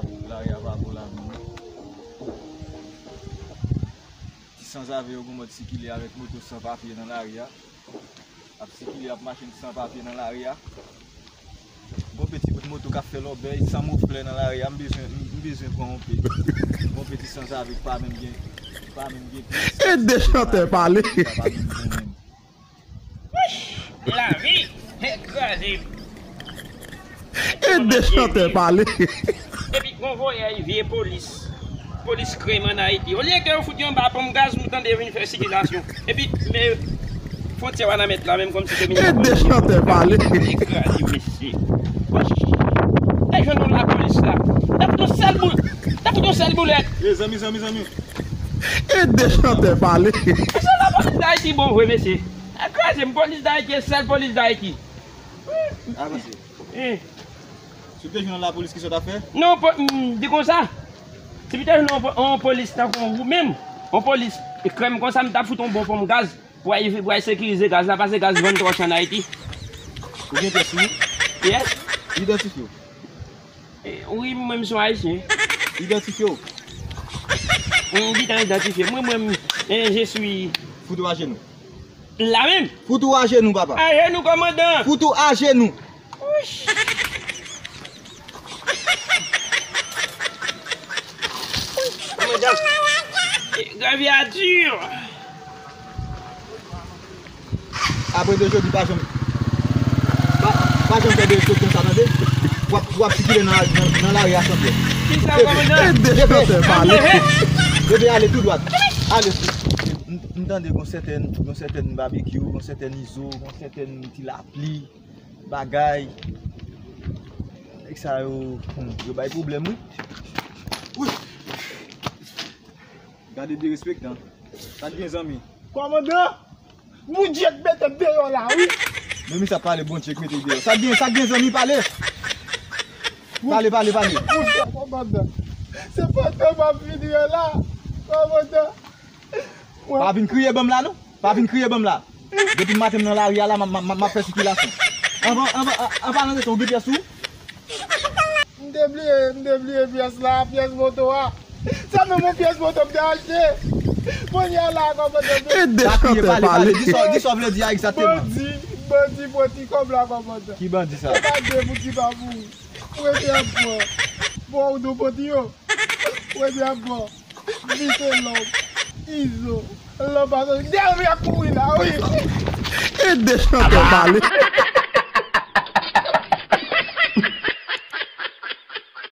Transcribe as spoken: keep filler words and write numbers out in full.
Lari a pa pou lavi non. Ti sanzave yo gon mòd sikile avèk moto san papye nan lari a. Ap sikile, ap mache san papye nan lari a. Gon pe ti bout moto k ap fè lòbèy, san moflè nan lari a, m bezwen, m, m bezwen pran yon pe. Gon pe ti sanzave k pa menm gen, pa menm gen pyès. Ede chantè pale. Pa menm gen menm. Lavi, e kraze m. Ede chantè pale. Epi konvòyè vye polis. Polis krèm ann Ayiti. Olye ke yo fout yon ba ponp gaz, nou tande yo vin fè sikilasyon. Epi, men, fwontyè a nan mèt la, menm kòmsi se minis. Ede chantè pale. Kraze, mesye. Te jwenn nou lapolis la. T ap fout yon sèl boul. T ap fout yon sèl boulèt. E zanmi, zanmi, zanmi. Ede chantè pale. Mesye, lapolis Dayiti bon vre, mesye. Kraze m, polis Dayiti, e sèl polis Dayiti. Avanse. Eh. Si w te jwenn yon lapolis, kisa w t ap fè? Non, po, m, di konsa. Si m te jwenn yon po, yon polis tankou ou menm, yon polis krèm konsa, m t ap fout yon bon ponp gaz pou al, pou al sekirize gaz la, paske gaz vann twò chè ann Ayiti. Ou gen pyès sou ou? Pyès? Idantifye w. Eh, wi, mwen, m se yon Ayisyen. Idantifye w. M gentan idantifye. Mwen, mwen, eh, je suis. Fout ou ajenou. La menm. Fout ou ajenou, papa. Ajenou, kòmandan. Fout ou ajenou. Wouch. Kòmandan. Gravi a di. Apre de jodi, pa janm, pa, pa janm fè de sot konsa, tande? W ap, w ap sikile nan, nan, nan lari a san pyès. Kisa, kòmandan? Leve, leve, leve, ale tou dwat. Ale. M, m tande gon sètèn, gon sètèn babekyou, gon sètèn izo, gon sètèn ti lapli, bagay. Nèg sa yo, hmm, yo bay pwoblèm, wi. Wi. Gade derespektan. Sa t gen, zanmi? Kòmandan, Bondye t mete m deyò la, wi. Men misye ap pale, Bondye k mete l deyò. Sa t gen, sa t gen, zanmi, pale. Pale, pale, pale. Kòmandan, se pantan m ap vini an la. Kòmandan. Pa vin kriye ban m la, non. Pa vin kriye ban m la. Depi maten m nan lari a la, m ap, m ap, m ap fè sikilasyon. Anvan, anvan, an, an palan de sa, ou gen pyès ou? M te bliye, m te bliye pyès la, pyès moto a. Se menm yon pyès moto m te achte. Kounye a la, kòmandan. Ede chantè pale. Di sa, di sa w vle di a egzakteman. Bandi, bandi pran ti kòb la, kòmandan. Ki bandi sa? Se pa de pou ti pa mouri. Ou rete ap pran. Bon, ou do bandi yo. Ou rete ap pran. Vitelòm, Izo, Lanbasan, dèyè ap kouri la, wi. Ede chantè pale.